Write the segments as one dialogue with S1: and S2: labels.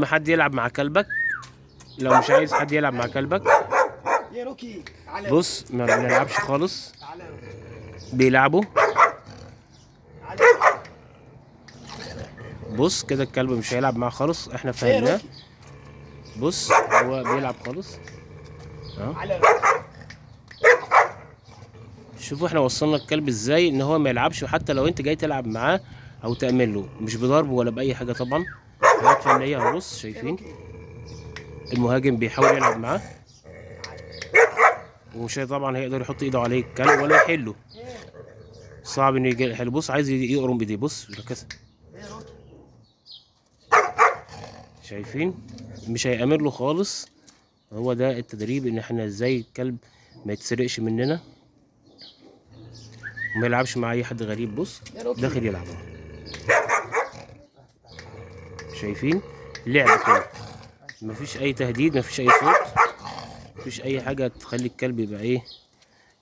S1: ما حد يلعب مع كلبك، لو مش عايز حد يلعب مع كلبك.
S2: يا روكي تعالى.
S1: بص ما بنلعبش خالص،
S2: تعالى يا روكي.
S1: بيلعبوا.
S2: تعالى.
S1: بص كده الكلب مش هيلعب معاه خالص، احنا
S2: يا
S1: فهمناه.
S2: روكي.
S1: بص هو بيلعب خالص.
S2: تعالى يا روكي.
S1: شوفوا احنا وصلنا الكلب ازاي ان هو ما يلعبش، وحتى لو انت جاي تلعب معاه او تأمن له، مش بضرب ولا بأي حاجة. طبعا حاجات فنية اهو. بص شايفين المهاجم بيحاول يلعب معاه، ومش طبعا هيقدر يحط ايده عليه الكلب ولا يحله، صعب انه يحله. بص عايز يقرم بايديه. بص كده شايفين مش هيأمر له خالص. هو ده التدريب، ان احنا ازاي الكلب ما يتسرقش مننا وما يلعبش مع اي حد غريب. بص داخل يلعب اهو، شايفين لعب كده، مفيش اي تهديد، مفيش اي صوت، مفيش اي حاجة تخلي الكلب يبقى ايه،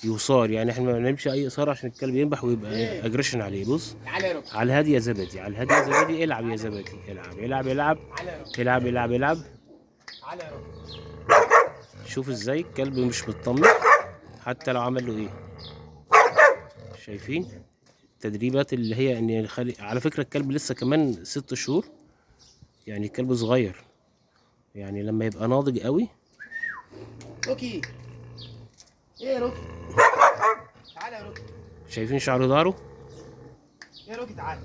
S1: يصار. يعني احنا ما بنعملش اي اثاره عشان الكلب ينبح ويبقى aggression عليه. بص على الهادي يا زبادي، على الهادي يا زبادي، العب يا زبادي، العب العب العب العب العب العب. شوف ازاي الكلب مش مطمن حتى لو عمل له ايه. شايفين التدريبات اللي هي ان يخلي، على فكرة الكلب لسه كمان 6 شهور، يعني الكلب صغير، يعني لما يبقى ناضج قوي.
S2: روكي ايه يا روكي، تعالى يا روكي.
S1: شايفين شعر ظهره؟
S2: يا روكي تعالى.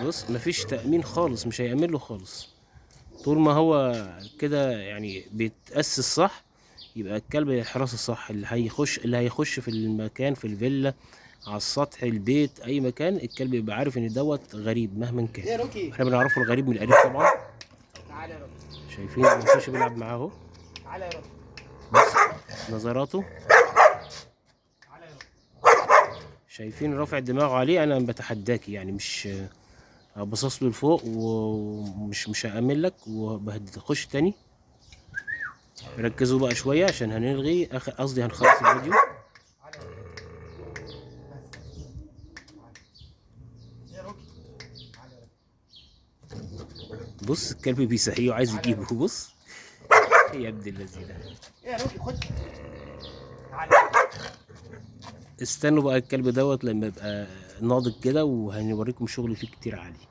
S1: بص مفيش تأمين خالص، مش هيأمن له خالص. طول ما هو كده يعني بيتأسس صح، يبقى الكلب الحراسة صح. اللي هيخش في المكان، في الفيلا، على السطح، البيت، اي مكان، الكلب يبقى عارف ان دوت غريب مهما كان.
S2: يا روكي.
S1: احنا بنعرفه الغريب من القريب طبعا.
S2: تعالى يا روكي.
S1: شايفين بيخش بيلعب معاه اهو.
S2: تعالى يا روكي.
S1: بص نظراته.
S2: تعالى يا روكي.
S1: شايفين رافع دماغه عليه. انا بتحداك يعني، مش باصص له لفوق ومش مش هأمن لك وبهدد. خش تاني. ركزوا بقى شوية عشان هنلغي اخر، قصدي هنخلص الفيديو. بص الكلب بيسهيه وعايز يجيبه. بص يا ابن اللذينه.
S2: يا روكي خد.
S1: استنوا بقى الكلب دوت لما يبقى ناضج كده، وهنوريكم شغل فيه كتير عالي.